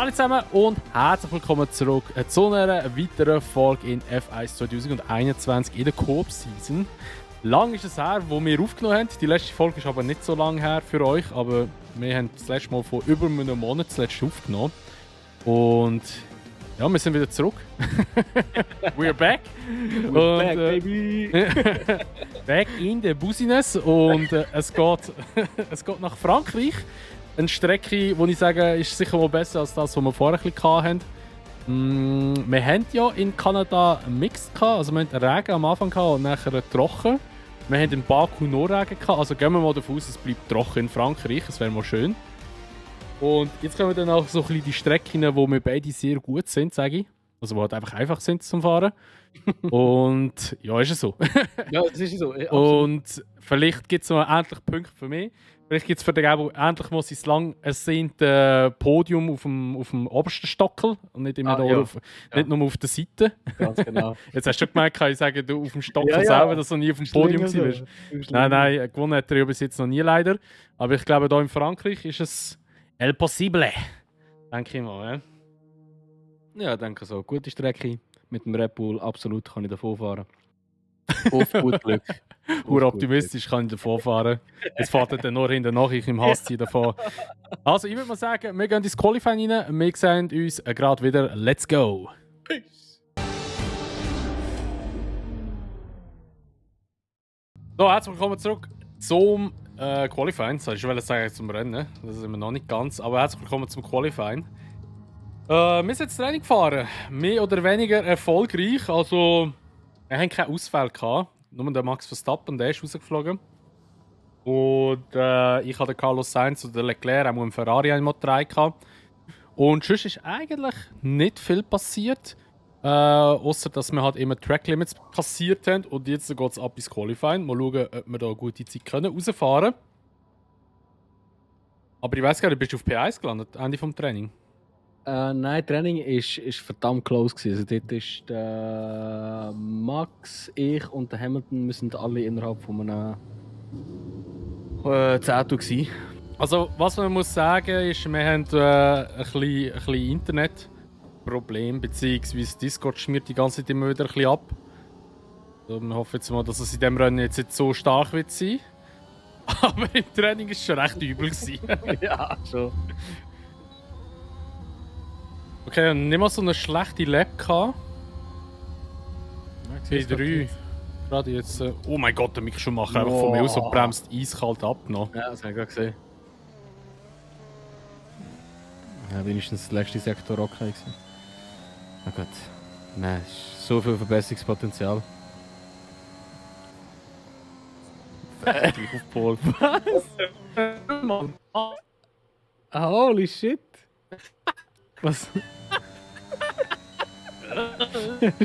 Salut zusammen und herzlich willkommen zurück zu einer weiteren Folge in F1 2021 in der Coop-Season. Lang ist es her, wo wir aufgenommen haben. Die letzte Folge ist aber nicht so lange her für euch, aber wir haben das letzte Mal vor über einem Monat das letzte aufgenommen. Und ja, wir sind wieder zurück. We're back. We're back, baby. Back in the Business. Und es geht nach Frankreich. Eine Strecke, die ich sage, ist sicher mal besser als das, was wir vorher ein bisschen hatten. Wir hatten ja in Kanada Mixed gehabt, also wir hatten Regen am Anfang gehabt und nachher trocken. Wir hatten in Baku nur Regen gehabt, also gehen wir mal davon aus, es bleibt trocken in Frankreich, das wäre mal schön. Und jetzt kommen wir dann auch so ein bisschen die Strecken, wo wir beide sehr gut sind, sage ich. Also die halt einfach sind zum Fahren. Und ja, ist es so. Ja, das ist so. Und vielleicht gibt es noch endlich Punkte für mich. Vielleicht gibt es für den Gabo endlich mal sein lang ersehntes Podium auf dem obersten Stockel und nicht, immer nicht nur auf der Seite. Ganz genau. Jetzt hast du schon gemerkt, kann ich sagen, du auf dem Stockel Ja, selber, dass du nie auf dem Podium so. warst. Nein, gewonnen hat er ja bis jetzt noch nie leider. Aber ich glaube, hier in Frankreich ist es El Possible. Denke ich mal. Ja, danke so. Gute Strecke mit dem Red Bull, absolut kann ich davon fahren. Auf gut Glück. Optimistisch kann ich davon fahren. Jetzt fährt er dann nur hinten nach, ich im Hass davon. Also, ich würde mal sagen, wir gehen ins Qualifying rein. Wir sehen uns gerade wieder. Let's go! Peace. So, herzlich willkommen zurück zum Qualifying. Ich wollte sagen zum Rennen. Das sind wir noch nicht ganz. Aber herzlich willkommen zum Qualifying. Wir sind jetzt Training gefahren. Mehr oder weniger erfolgreich. Also, wir haben keine Ausfälle gehabt. Nur der Max Verstappen, der ist rausgeflogen. Und ich hatte Carlos Sainz oder Leclerc, auch im Ferrari einmal 3 gehabt. Und sonst ist eigentlich nicht viel passiert. Außer dass wir halt immer Track Limits kassiert haben. Und jetzt geht es ab ins Qualifying. Mal schauen, ob wir da eine gute Zeit können rausfahren. Aber ich weiss gar nicht, bist du auf P1 gelandet, Ende vom Training? Nein, Training ist verdammt close gewesen. Also dort ist der Max, ich und der Hamilton, wir sind alle innerhalb von einem Zehntel gewesen. Also, was man muss sagen ist, wir haben ein bisschen Internetproblem, beziehungsweise Discord schmiert die ganze Zeit immer wieder ein bisschen ab. Also, wir hoffen jetzt mal, dass es in diesem Rennen jetzt nicht so stark wird sein. Aber im Training war es schon recht übel gewesen. Ja, schon. Okay, und nicht mal so eine schlechte Lap gehabt. P3. Gerade jetzt. Oh mein Gott, der Mick Schumacher einfach von mir aus und bremst eiskalt abgenommen. Ja, das habe ich gerade gesehen. Ja, wenigstens der letzte Sektor okay gewesen. Na gut. Nein, es ist so viel Verbesserungspotenzial. Fertig auf Pole. Was? Holy shit! Was?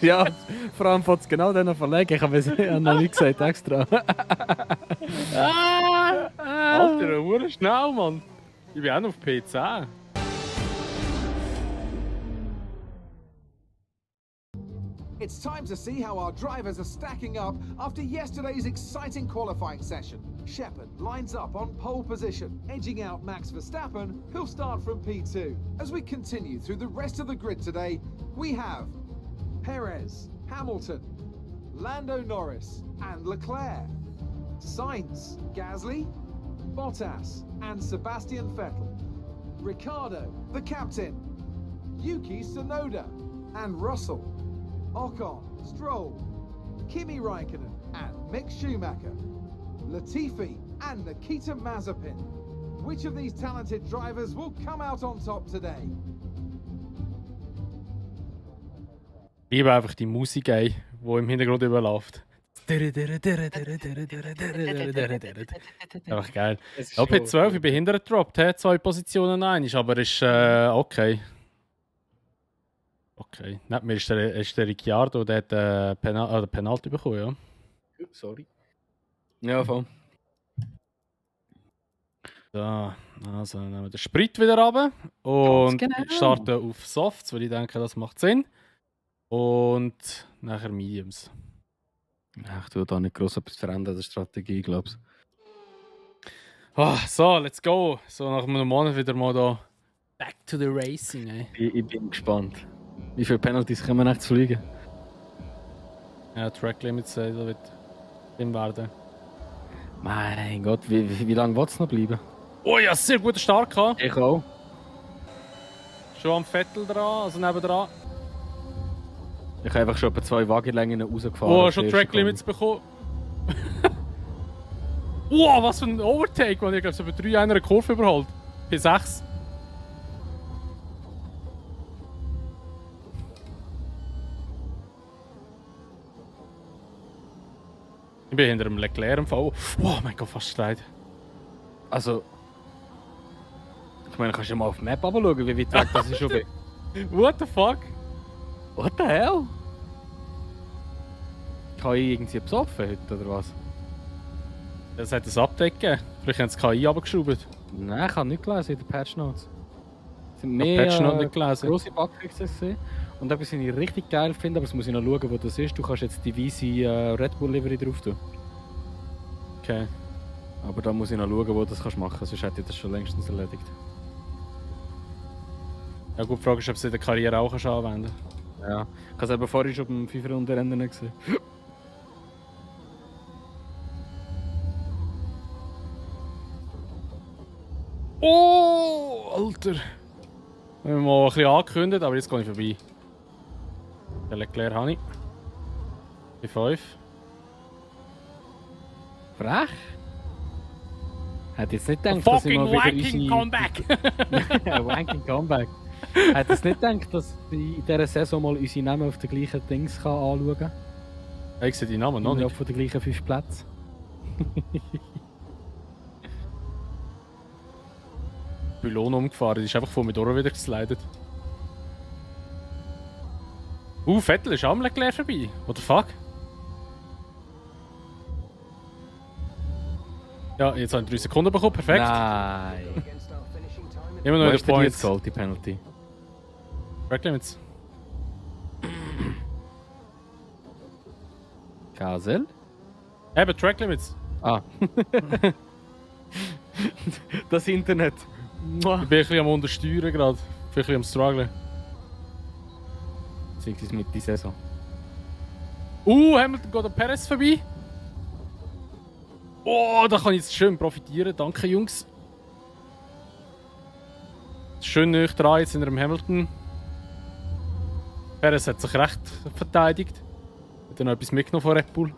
Ja, vor allem fängt es genau dann verlegen. Ich habe es noch nicht gesagt, extra. Alter, hure schnell, Mann. Ich bin auch noch auf P10. It's time to see how our drivers are stacking up after yesterday's exciting qualifying session. Shepard lines up on pole position, edging out Max Verstappen, who'll start from P2. As we continue through the rest of the grid today, we have Perez, Hamilton, Lando Norris and Leclerc, Sainz, Gasly, Bottas and Sebastian Vettel, Ricciardo, the captain, Yuki Tsunoda and Russell, Ocon, Stroll, Kimi Raikkonen and Mick Schumacher, Latifi and Nikita Mazepin. Which of these talented drivers will come out on top today? Ich liebe einfach die Musik, die im Hintergrund überläuft. Einfach geil. Ja, P12, ich bin hinterher gedroppt, 2 Positionen ein, aber ist okay. Okay. Neben mir ist der Ricciardo, der hat Penalty bekommen, ja. Sorry. Ja, voll. So, also nehmen wir den Sprit wieder runter und starten auf Softs, weil ich denke, das macht Sinn. Und nachher Mediums. Ja, ich tue da nicht gross etwas verändern, der Strategie, glaube ich. So, let's go. So nach einem Monat wieder mal da Back to the racing, ey. Ich bin gespannt. Wie viele Penalties können wir echt fliegen? Ja, Track Limits da wird drin werden. Mein Gott, wie lange wird es noch bleiben? Oh ja, sehr guter Start gehabt. Ich auch. Schon am Vettel dran, also nebendran. Ich habe einfach schon etwa 2 Wagenlängen rausgefahren. Oh, schon Track Limits bekommen. Wow, was für ein Overtake, man. Ich glaube, so bei 3 einer Kurve überholt. P6. Ich bin hinter dem Leclerc im Fall. Oh mein Gott, fast Streit. Also. Ich meine, kannst du mal auf die Map schauen, wie weit weg das ist schon bin. What the fuck? What the hell? Kann ich irgendwie besoffen heute, oder was? Das hat ein Update gegeben. Vielleicht haben sie das KI abgeschraubt. Nein, ich habe nicht gelesen in den Patch Notes. Es sind Ich habe Patch Notes nicht gelesen. grosse Bugfixes gesehen. Und etwas, was ich richtig geil finde, aber das muss ich noch schauen, wo das ist. Du kannst jetzt die weiße Red Bull Livery drauf tun. Okay. Aber da muss ich noch schauen, wo du das kannst machen. Sonst hätte ich das schon längstens erledigt. Ja gut, die Frage ist, ob sie in der Karriere auch anwenden kannst. Ja. Ich habe es eben vorhin schon beim 5-Runden-Rennen gesehen. Oh, Alter! Wir haben mal ein bisschen angekündigt, aber jetzt gehe ich vorbei. Der Leclerc habe ich. Die 5. Frech? Hätte jetzt nicht gedacht, dass ich Fucking mal wieder wanking unsere... comeback! Wanking Comeback. Hätte jetzt nicht gedacht, dass ich in dieser Saison mal unsere Namen auf den gleichen Dings anschauen kann? Ich sehe die Namen noch nicht. Von den gleichen 5 Plätzen. Pylon umgefahren, die ist einfach von mir durch wieder geslidet. Vettel ist auch am Leclerc vorbei. What the fuck? Ja, jetzt habe ich 3 Sekunden bekommen, perfekt. Nein. Immer noch Wo in ist den denn jetzt Points. geholt, die Penalty? Track Limits. Gasel? Eben, Track Limits. Ah. Das Internet. Ich bin ein bisschen am Untersteuern gerade. Ich bin ein bisschen am Strugglen. Beziehungsweise mit der Saison. Hamilton geht an Perez vorbei. Oh, da kann ich jetzt schön profitieren. Danke, Jungs. Schön nah dran jetzt in einem Hamilton. Perez hat sich recht verteidigt. Hat er noch etwas mitgenommen von Red Bull?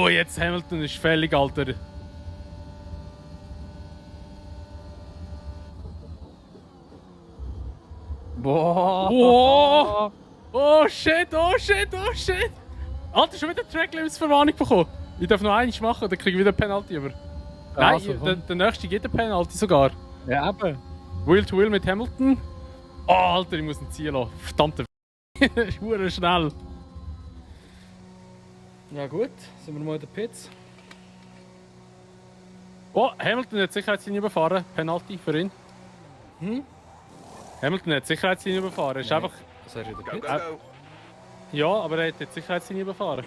Jetzt Hamilton ist fällig, Alter. Boah! Oh! Oh shit, oh shit, oh shit! Alter, schon wieder Track Limits Verwarnung bekommen. Ich darf noch eins machen, dann kriege ich wieder eine Penalty über. Nein, Also, komm. der nächste gibt eine Penalty sogar. Ja, eben. Wheel to Wheel mit Hamilton. Oh, Alter, ich muss ihn ziehen lassen. Verdammte ist hure schnell. Ja gut, sind wir mal in den Pits. Oh, Hamilton hat Sicherheitslinie überfahren. Penalty für ihn. Hamilton hat Sicherheitslinie überfahren. Ist Nein. einfach... Was hast du in den Pits? Ja, aber er hat die Sicherheitslinie überfahren.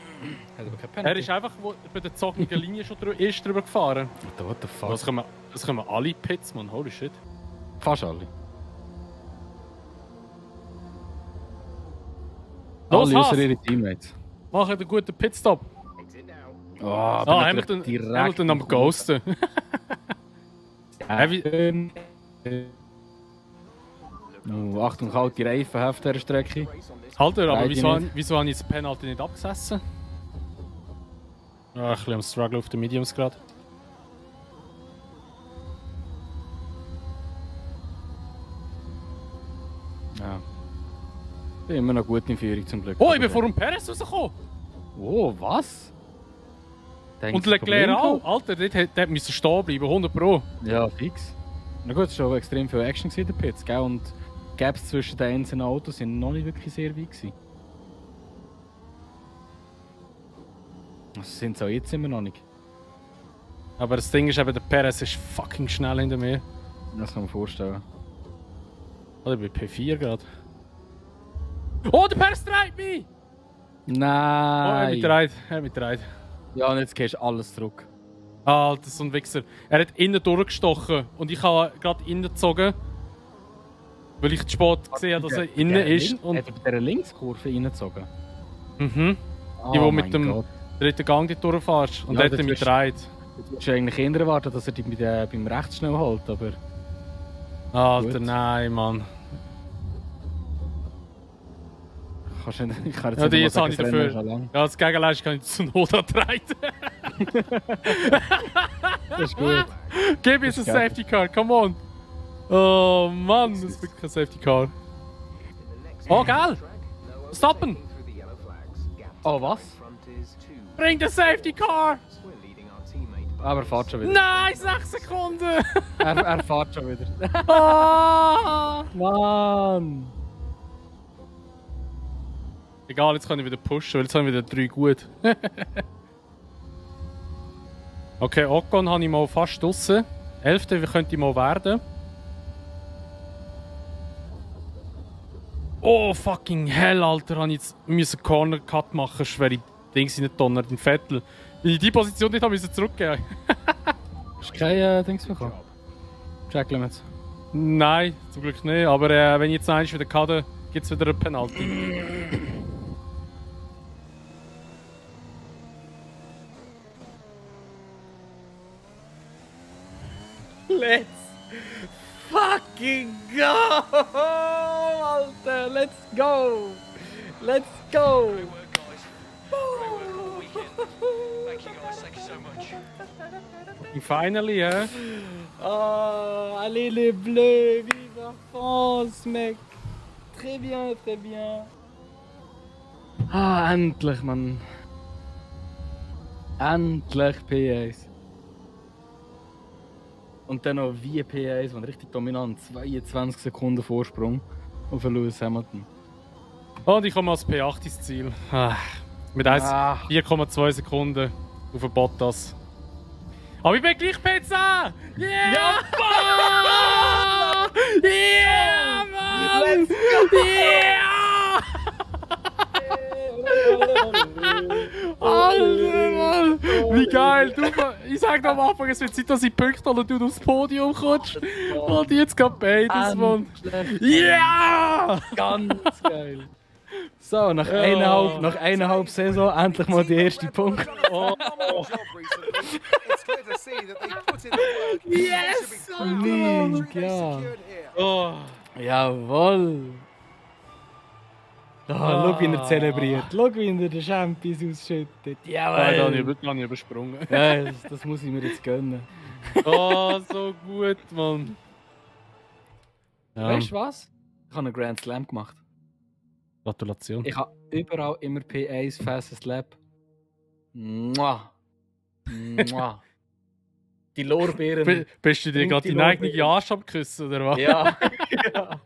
Hat aber keine Er Penalty. ist einfach bei der zockenden Linie schon erst drüber gefahren. What the fuck? Das können wir alle Pits, man. Holy shit. Fast alle. Los, alle außer Haas! ihre Teammates. Mach einen guten Pitstop. Oh, aber Hamilton, Hamilton am Ghosten. Wie- Oh, Achtung, kalte Reifen auf dieser Strecke. Alter, aber Beide wieso nicht. habe ich das Penalty nicht abgesessen? Ja, ein bisschen am Struggle auf den Mediums gerade. Ja. Bin immer noch gut in Führung zum Glück. Oh, ich bin vor dem Perez rausgekommen! Oh, was? Da Und hat's ein Leclerc Problem auch! gehabt? Alter, der müsste stehen bleiben, 100 Pro. Ja, fix. Na gut, es war schon extrem viel Action in den Pits, gell? Und die Gaps zwischen den einzelnen Autos sind noch nicht wirklich sehr weit gewesen. Das sind sie auch jetzt immer noch nicht. Aber das Ding ist eben, der Perez ist fucking schnell hinter mir. Das kann man vorstellen. Oder bei P4 gerade. Oh, der Pers treibt mich! Oh, er hat mich Nein! gedreht. Ja, und jetzt gehst du alles zurück. Alter, so ein Wichser. Er hat innen durchgestochen und ich habe gerade innen gezogen. Weil ich zu spät gesehen habe, dass er innen ist. Und hat er bei dieser Linkskurve reingezogen? Mhm. Oh Die, wo mein mit dem Gott. dritten Gang dort durchfährst. Und Ja, der hat das er mich ist- gedreht. Du hättest eigentlich eher erwartet, dass er dich beim Rechts schnell holt, aber... Alter, Gut. nein, Mann. Kannst du nicht, ich kann jetzt Ja, nicht mal jetzt sagen, habe ich das Rennen ist dafür. schon lang. Ja, das Gegenleist kann ich zu Not antreten. Das ist gut. Gib uns ein Das ist geil. Safety Car, come on. Oh Mann, das ist wirklich ein Safety Car. Oh, geil. Stoppen. Oh, was? Bring den Safety Car. Aber er fährt schon wieder. Nein, 6 Sekunden. Er fährt schon wieder. Ah. Mann! Egal, jetzt kann ich wieder pushen, weil jetzt haben wir wieder 3 gut. Okay, Ocon habe ich mal fast draussen. 11. Wie könnte ich mal werden? Oh, fucking hell, Alter. Habe ich jetzt müssen Corner Cut machen, schwere Dings in den Donner, den Vettel. Weil ich in die Position nicht habe müssen zurückgehen. Hast du kein Dings bekommen? Track Limits. Nein, zum Glück nicht. Aber wenn ich jetzt eins wieder kade, gibt es wieder eine Penalty. Let's fucking go! Alter, let's go! Let's go! Great work, guys. Great work all weekend. Thank you, guys. Thank you so much. Finally, ja. Oh, allez les bleus, vive la France, mec! Très bien, très bien. Ah, endlich, Mann. Endlich P1. Und dann noch wie P1, man richtig dominant. 22 Sekunden Vorsprung auf Lewis Hamilton. Und ich komme als P8 ins Ziel. Mit 4,2 Sekunden auf den Bottas. Aber ich bin gleich P10! Yeah! Ja, yeah, Mann! Let's Yeah! Alter, Mann! Wie geil! Du, ich sag dir am Anfang, es wird Zeit, dass ich Punkte hole und du aufs Podium kommst. Und jetzt geht beides, Mann. Yeah! Ganz geil. So, nach eineinhalb Saison endlich mal die erste Punkt. Phenomenal job recently. It's clear to see that they put in the work. Yes! They should be proud of the victory Ja. secured here. Oh. Jawohl! Schau, wie er zelebriert. Schau, wie er den Champions ausschüttet. Nein, da habe Jawohl! ich übersprungen. Ja, das muss ich mir jetzt gönnen. Oh, so gut, Mann. Ja, Weißt du was? Ich habe einen Grand Slam gemacht. Gratulation. Ich habe überall immer P1 Fastest Lap. Mua. Mua. Die Lorbeeren. Bist du dir Und gerade die deinen eigenen Lorbeeren. Arsch abgeküsst, oder was? Ja. Ja.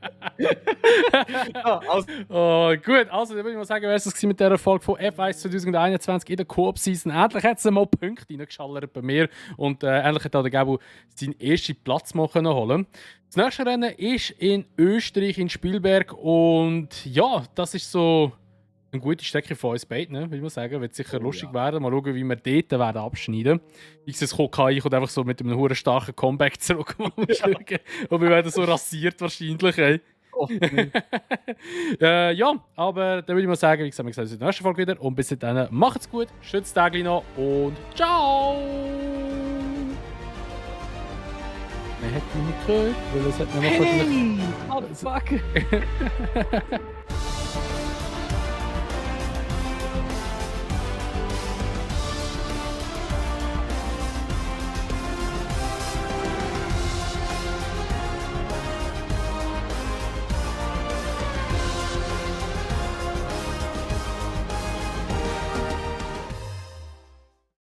Ja, also, Oh, gut, also dann würde ich mal sagen, wer ist das mit dieser Folge von F1 2021 in der Coop-Season? Endlich hat es mal Punkte reingeschallert bei mir und endlich hat auch der Gabo seinen ersten Platz mal können holen. Das nächste Rennen ist in Österreich, in Spielberg und ja, das ist so eine gute Strecke von uns beiden, ne? Würde ich mal sagen. Wird sicher lustig werden. Mal schauen, wie wir dort werden abschneiden. Ich sehe, es kommt einfach so mit einem hohen starken Comeback zurück. Und wir werden so rasiert wahrscheinlich, ey. Ja, aber dann würde ich mal sagen, wie gesagt, wir sehen uns in der nächsten Folge wieder. Und bis dann, macht's gut, schönes Tag noch und ciao! Man hat mich nicht gehört, weil es hat mir noch Hey! Abfuck!